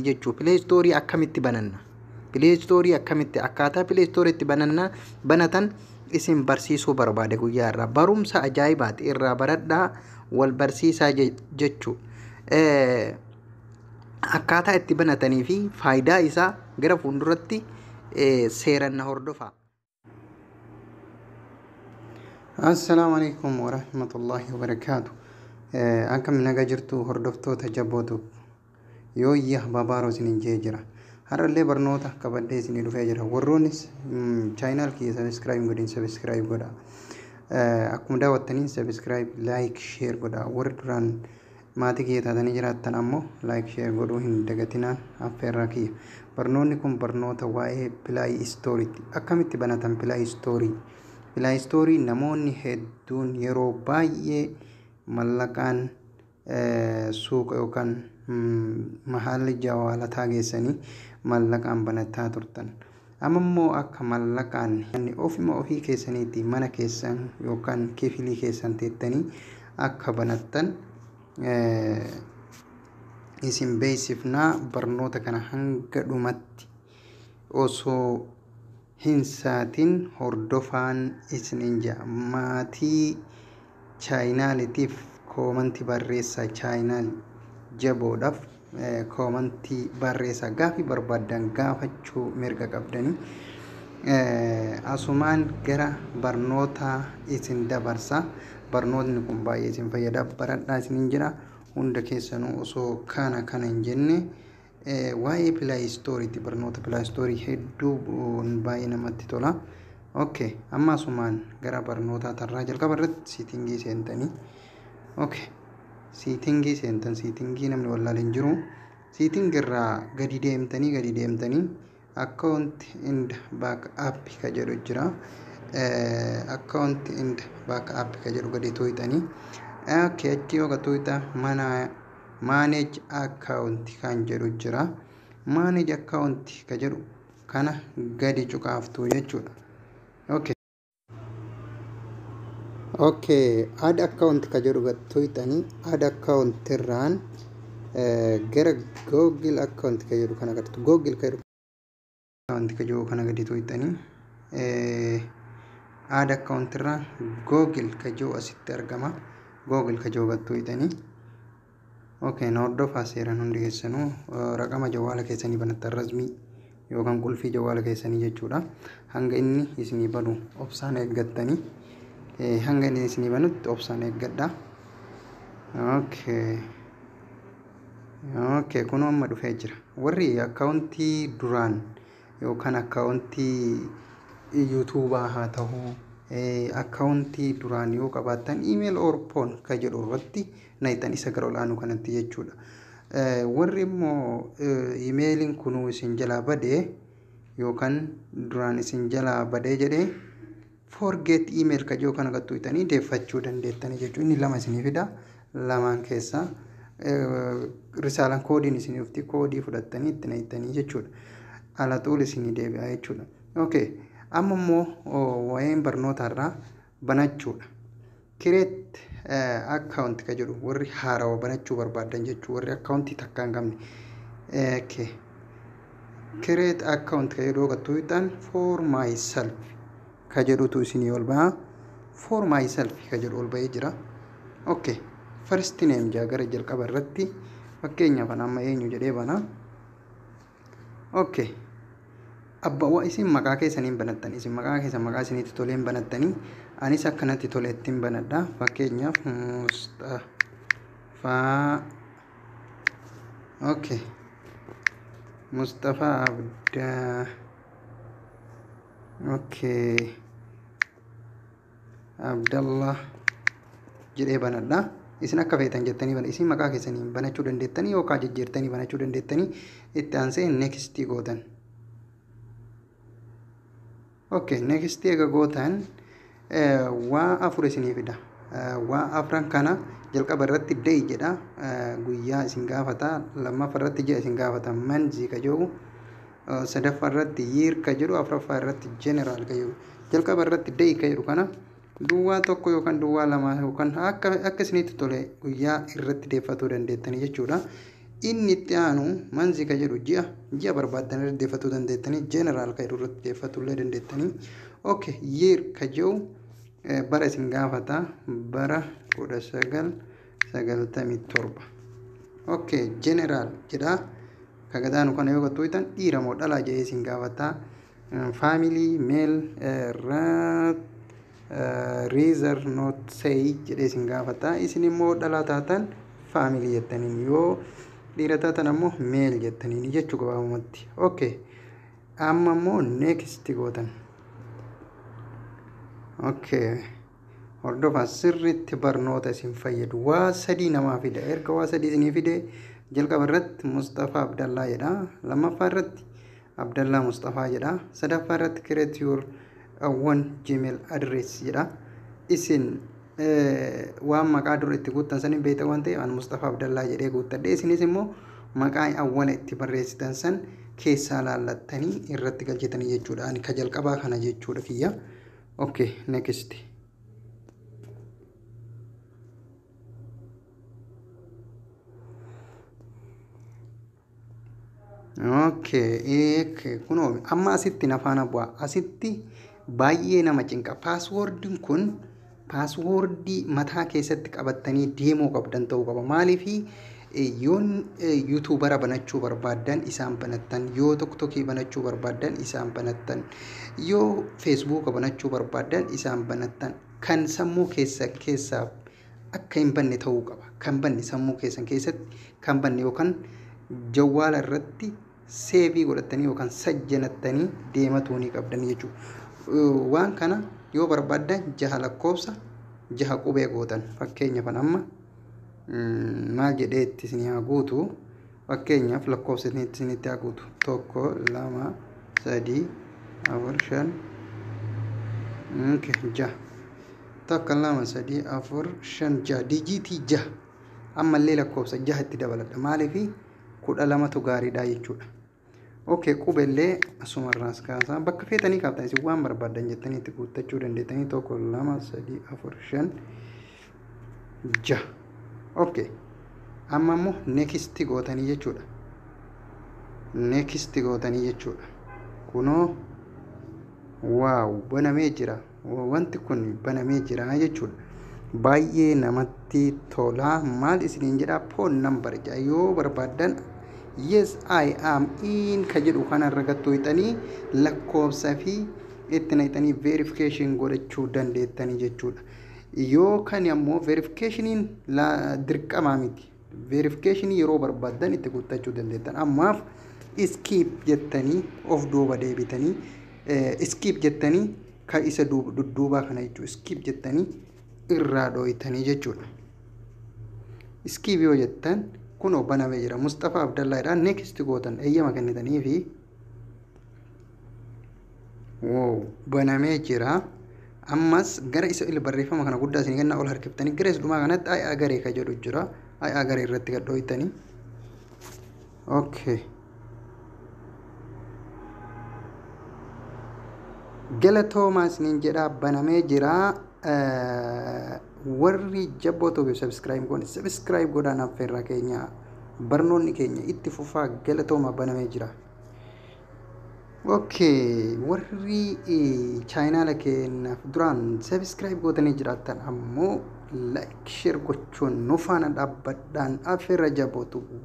Jechuu Play Store akkamitti bananna? Play Store akkamitti, akkaataa Play Store itti bananna, banatan isin barsiisuu barbaade guyyaa irraa. Barumsa ajaa'ibaati, irraa baradhaa, wal barsiisaa jechuu. Akkaataa itti banatanii fi faayidaa isaa gara fuulduratti seeran na hordofaa. Assalaamu alaikum warahmatullahi wabarakaatu. Akkam naga jirtu, hordoftoota jabootu? Yooyya babaaroo isiniin jee jira. Har'allee barnoota qabadhee isinii dhufee jira. Warroonnis channel kiyya subscribe godhin, subscribe godha. Akkuma daawwattaniin subscribe, like, share godha. Warri duraan maatii kiyya taatanii jiraattan ammoo like, share godhuu hin dagatinaan affeerraa kiyya. Barnoonni kun barnoota waa'ee Play Storeitti. Akkamitti banatan Play Store? Play Store namoonni hedduun yeroo baay'ee mallaqaan suuqa yookaan mahaalli jawaalataa geessanii mallaqaan banataa turtan. Amma immoo akka mallaqaan ofuma ofii keessaniitti mana keessan yookaan kifilii keessan teettanii akka banattan isin beeksifnaa. Barnoota kana hanga dhumatti osoo hin saatin hordofaan isiniin jedha. Maatii channelitiif comment barreessaa, channel jaboodhaaf comment barreessaa, gaafii barbaaddan gaafachuu mirga qabdanii. Asumaan gara barnoota isin dabarsa. Barnootni kun baay'ee isin fayyada, baradhaa isiniin jedha. Hunda keessanuu osoo kana kana hin jenne, waa'ee Play Storeitti, barnoota Play Store hedduu baay'ee namatti tola. Okay, amma asumaan gara barnootaa tarraa. Jalqaba irratti setting seentanii, okay, setting seentan. Setting namni wallaalee hin jiru. Setting irraa gadi deemtanii, gadi deemtanii account and backup ka jedhu jira. Account and backup ka jedhu gadi tuqxanii, okay, achi yoo tuqxa mana manage account kan jedhu jira. Manage account ka jedhu kana gadi cuqaaftu jechuudha. Okay, add account ka jedhu gad tuqxanii, add account irraan gara Google account ka jedhu kana gadi, Google ka jedhu account ka jedhu kana gadi tuqxanii, add account irraan Google ka jedhu asitti argama. Google ka jedhu gad tuqxanii. Okay, na hordofaa seeran hundi keessanuu. Raqama jawwaala keessanii banattan, rasmii yookaan qulfii jawwaala keessanii jechuudha. Hanga inni isinii banu obsaan eeggattanii, hanga inni isinii banutti obsaan eeggadha. Okay, kunoo amma dhufee jira. Warri akkaawuntii duraan yookaan akkaawuntii YouTubeaa haa ta'uu, akkaawuntii duraan yoo qabaattan, email or phone ka jedhu irratti naqxan, isa gara olaanuu kanatti jechuudha. Warri immoo emailiin kunuu isin jalaa badee yookaan duraan isin jalaa badee jedhee, forget email ka jedhu kana gad tuqxanii deeffachuu dandeettanii jechuudha. Inni lama isinii fida. Lamaan keessaa risaalaan koodiin isinii dhufti, koodii fudhattanii itti naqxanii jechuudha. Ala xuul isinii deebi'a jechuudha. Okay. Amma immoo waa'een barnoota irraa banachuudha. Create account ka jedhu warri haarawa banachuu barbaadan jechuudha. Warri akkaawuntii takka hin qabne. Okay. Create account ka jedhu gad tuqxan, for myself ka jedhutu isinii ol baha. For myself ka jedhu ol bahee jira. Okay. First name jaa gara jalqaba irratti, fakkeenyaaf amma eenyu jedhee bana. Okay. Abba waa isin maqaa keessaniin banattan, isin maqaa keessan maqaa isinitti toleen banattanii, anis akkanatti toleettiin banadha. Fakkeenyaaf Mustafaa, okay, Mustafaa Abdaa, okay, Abdallah jedhee banadha. Isin akka feetan jettanii bana, isin maqaa keessaniin banachuu dandeettanii yookaan jijjiirtanii banachuu dandeettanii. Itti aansee next gootan. Okay, next eega gootan waa afur isinii fida. Waa afran kana jalqaba irratti day jedha, guyyaa isin gaafata. Lammaffaa irratti ji'a isin gaafata, month ka jedhu. Sadaffaa irratti year ka jedhu, afuraffaa irratti general ka jedhu. Jalqaba irratti day ka jedhu kana 01 yookaan 02 yookaan akka isinitti tole guyyaa irratti deeffatuu dandeettanii jechuudha. Inni itti aanu month ka jedhu ji'a barbaaddan irra deeffatuu dandeettanii, general ka jedhu irratti deeffatuu illee dandeettanii. Okay, year ka jedhu bara isin gaafata, bara 1997. Okay, general jedha. Ka gadaanu kana yoo gattuutan dhiira moo dhalaa jedhee isin gaafata. Family male, rather not say jedhee isin gaafata. Isin immoo dhalaa taatan female jettaniin, yoo dhiira taatan ammoo male jettaniin jechuu gabaabumatti. Okay, amma immoo next gootan. Okay, hordofaa sirriitti, barnoota isin fayyadu. Waa sadii namaa fida. Erga waa sadii isinii fide, jalqaba irratti Mustafaa Abdallaa jedha, lammaffaa irratti Abdallaa Mustafaa jedha, sadaffaa irratti create your one Gmail address jedha. Isin waan maqaa dura itti guuttan san hin beektan waan ta'eef, an Mustafaa Abdallaa jedhee guuttadhe. Isinis immoo maqaa awwala itti barreessitan san keessaa laallattanii irratti galchitanii jechuudha. Ani ka jalqabaa kana jechuudha kiyya. Okay, next. Okay, kunoo amma asitti nafaana bu'a. Asitti baay'ee nama cinqa. Passwordiin kun passwordii mataa keessatti qabattanii deemuu qabdan ta'uu qaba. Maaliifi, yoon YouTubera banachuu barbaaddan isaan banattan, yoo TikTokii banachuu barbaaddan isaan banattan, yoo Facebooka banachuu barbaaddan isaan banattan, kan sammuu keessa keessaa akka hin banne ta'uu qaba. Kan banne sammuu keessan keessatti kan banne yookaan jawwaala irratti save godhattanii yookaan sajjanattanii deematuu ni qabdan jechuudha. Waan kana yoo barbaaddan jaha lakkoofsa jaha qubee gootan. Fakkeenyaaf amma maal jedhee itti isin haa guutu? Fakkeenyaaf lakkoofsa isinitti haa guutu: tokko, lama, sadii, afur, shan, jaha. Tokko, lama, sadii, afur, shan, jaha, digitii jaha. Ammallee lakkoofsa jaha itti dabaladha. Maaliifi, 12tu gaariidha jechuudha. Okay, qubeellee asumarraas kaasaa bakka feetanii kaaftan, isin waan barbaaddan jettanii itti guuttachuu dandeettanii. Tokko, lama, sadii, afur, shan, jaha. Okay, amma immoo next gootanii jechuudha. Next gootanii jechuudha. Kunoo, wow, banamee jira. Wanti kun banamee jira jechuudha. Baay'ee namatti tola. Maal isiniin jedhaa? Phone number jedha. Yoo barbaaddan yes, I am in ka jedhu kanarra gattuu hixanii lakkoofsa fi itti naqxanii verification godhachuu dandeettanii jechuudha. Yoo kan ammoo verificationiin dirqamaa miti. Verificationii yeroo barbaaddan itti guuttachuu dandeettan. Ammaaf skip jettanii of duuba deebitanii, skip jettanii kan isa dudduubaa kana jechuudha. Skip jettanii irraa dhooytanii jechuudha. Skip yoo jettan kunoo banamee jira. Mustafaa Abdallaadhaan next gootan, eeyyama kennitanii fi wow, banamee jira. Ammas gara isa barreeffama kana guddaa isin kennaa ol harkiftanii gara isa dhumaa kanatti I agree ka jedhu jira. I agree irratti gad dhooytanii. Okay. Galatoomaa isiniin jedha, banamee jira. Warri Jabboo Tubeef subscribe goone subscribe godhaan affeerraa keenya, barnoonni keenya itti fufaa. Galatooma, banamee jira. Okay, warri channela keenyaaf duraan subscribe gootanii jiraattan ammoo like, share gochuun nu faana dhaabbadhaan affeerra Jabboo Tube.